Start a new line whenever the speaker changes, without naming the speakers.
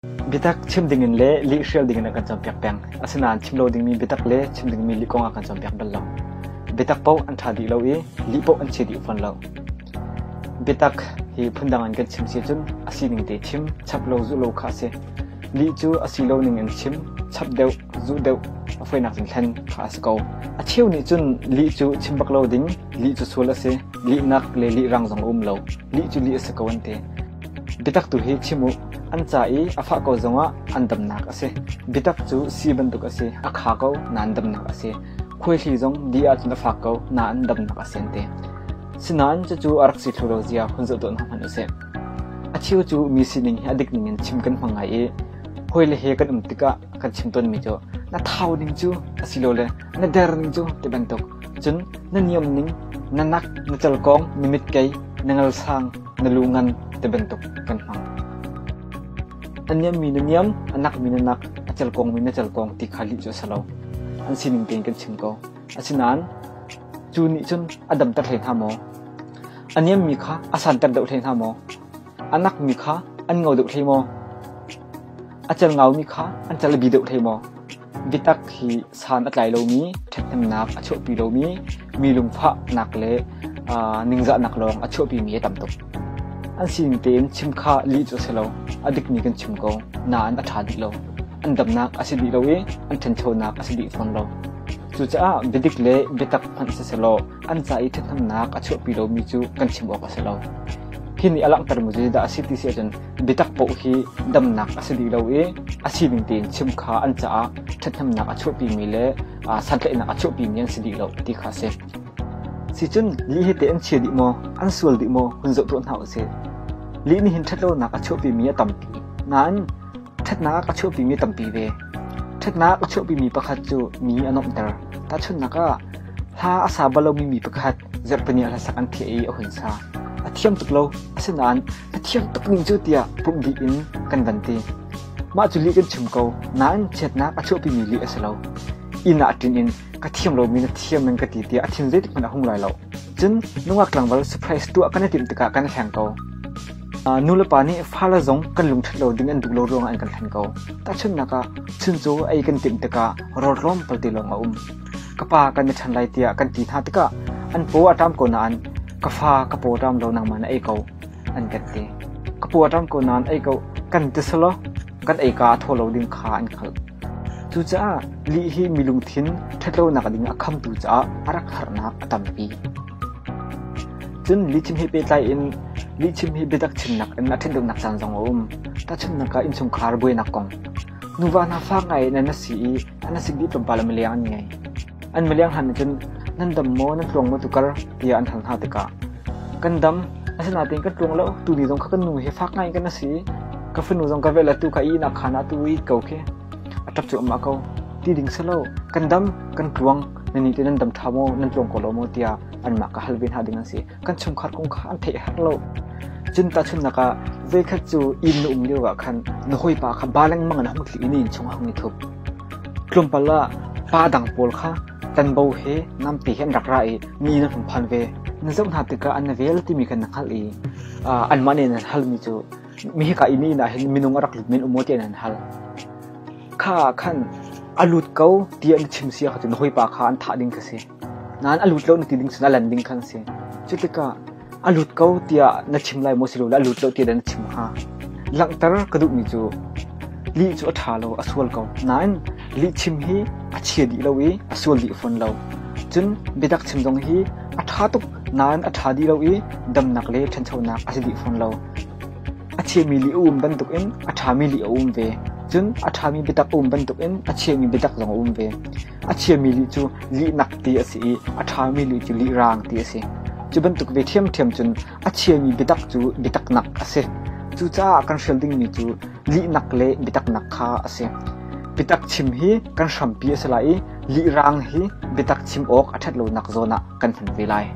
Biatak chim dingin le lih hrial dingin a kan cawnpiak peng. Asinain chim lo dingmi biatak le chim dingmi lih kong a kan cawnpiak bal lo. Biatak paoh an ṭha dih lo i lih paoh an chia dih fawn lo. Biatak hi phundang in kan chim si cun a sining te chim, chap lo zuh lo kha a si. Lih cu a si lo ning in chim, chap deuh, zuh deuh, a fawinak in thlen kha a si ko. A cheu nih cun lih cu chim bak lo ding, lih cu sual a si, lihnak le lih rang zong a um lo, lih cu lih a si ko an ti. Biatak tu hi chim u, an ca i a fah ko zongah an damnak a si. Biatak cu sii bantuk a si, a kha ko nain damnak a si. Khuaihli zong di ahcun a fak ko nain damnak a si an ti. Sinain cucu a rak si thlu lo zia hun zoh tuah hna hmanh usih. A cheu cu mi sining hi a dik ningin chim kan hmang ngai i hawile he kan um tikah kan chim tawnmi cu na thau ning cu asilole na der ning cu ti bantuk. Cun na niam ning, na nak, na calkawng, na mitkei, na ngalsang, na lu ngan ti bantuk kan hmang. A niammi na niam, a nakmi na nak, a celkawngmi na celkawng ti kha lih cu a si lo. An sining tein kan chim ko. Asinain cu nih cun a damter hlei hna maw? A niammi kha a santer deuh hlei hna maw? A nakmi kha an ngo deuh hlei maw? A cel ngaumi kha an cal a bi deuh hlei maw? Biatak hi san a tlai lomi, ṭhathnemnak a chuahpi lomi, mi lungfahnak le ningzahnak lawng a chuahpimi a tam tuk. An sining tein chim kha lih cu a si lo, a dikmi kan chim ko, nain a ṭha dih lo. An damnak a si dih lo i an ṭhanchonak a si dih fawn lo. Cucaah biadik le biatak hmanh siselaw an ca i ṭhathnemnak a chuahpi lomi cu kan chim awk a si lo. Hi nih a langhtermi cu zeidah a si ti si ahcun biatak paoh hi damnak a si dih lo i a sining tein chim kha an caah ṭhathnemnak a chuahpimi le santlaihnak a chuahpimi an si dih lo ti kha a si. Sicun lih hi teh an chia dih maw, an sual dih maw hun zoh tuah hna usih. Lih nih hin ṭhatlonak a chuahpimi a tampi. Nain ṭhatnak a chuahpimi a tampi ve. Ṭhatnak a chuahpimi pakhat cu mi a nuamhter. Tahchunhnak ah, hla a sa bal lomi mi pakhat zarhpini ah hlasak an thiah i a hun sa. A thiam tuk lo, asinain a thiam tuk ning cu tiah pumh dih in kan van ti. Mah cu lih kan chim ko, nain chiatnak a chuahpimi lih a si lo. Inn ah ṭin in ka thiam lomi na thiam in ka ti tiah a thin zeitik hmanh a hung lai lo. Cun nungak tlangval surprise tuah kan i timh tikah kan i hleng ko. Nu le pa nih fale zong kan lungṭhat lo ding an duh lo ruangah an kan hlen ko. Tahchunhnak ah, chuncaw ei kan timh tikah rawl tlawmpal te lawng a um. Ka pa kan i ṭhen lai tiah kan ti hna tikah an paw a ṭam ko nain ka fa ka paw ṭam lo nangmah na ei ko an kan ti. Ka paw a ṭam ko nain ei ko kan ti selaw kan ei ka a thaw lo ding kha an hngalh. Cucaah lih hi mi lungthin ṭhatlonak ding a khamtu caah a rak harnak a tampi. Cun lihchim he pehtlai in lihchim hi biatak chimnak in a ṭhen deuhnak caan zong a um. Tahchunhnak ah innchungkhar buainak kong. Nuva hna fak ngai in an si i an sik dih tlawmpal ah mileng an ngei. An mileng hlan cun nan dam maw nan tluang maw tukar tiah an hal hna tikah kan dam asinain kan tluang lo tuni zong kha kan nu he fak ngai in kan si i ka fanu zong ka velh atu kha ihnak khaan ah tu i ko khi a ṭap cuahmah ko ti ding si lo kan dam kan tluang nan nih te nan dam ṭha maw nan tluang ko lo maw tiah anmah ka hal ve hna ding an si kan chungkhar kong kha an theih herh lo. Cun tahchunhnak ah voikhat cu inn na um lio ah khan na hawipa kha ba lengmang in a hung tli i na inn chungah a hung i thup. Tlawmpal ah pa dang pawl kha tanbo he namte he an rak ra i mi inn an hung phan ve. Na zoh hna tikah an na vel timi kha na hngalh i anmah nih an halmi cu mi hika i na inn ah hin minung a rak lut men um maw tiah an hal. Kha ah khan a lut ko tiah na chim si ahcun na hawipa kha an thah ding kha si. Nain a lut lo na ti ding cun a lan ding khan a si. Cu tikah a lut ko tiah na chim lai maw silole a lut lo tiah na chim hnga? Langhter ka duhmi cu lih cu a ṭha lo, a sual ko. Nain lihchim hi a chia dih lo i a sual dih fawn lo. Cun biatak chim zong hi a ṭha tuk nain a ṭha dih lo i damnak le ṭhanchonak a si dih fawn lo. A chiami lih a um bantukin a ṭhami lih a um ve. Cun a ṭhami biatak a um bantukin a chiami biatak zong a um ve. A chiami lih cu lihnak ti a si i a ṭhami lih cu lihraang ti a si. Cu bantuk ve ṭhiamṭhiam cun a chiami biatak cu biataknak a si. Cucaah kan hrial dingmi cu lihnak le biataknak kha a si. Biatak chim hi kan hrampi a si lai i lihraang hi biatak chim awk a ṭhat lonak zawn ah kan hman ve lai.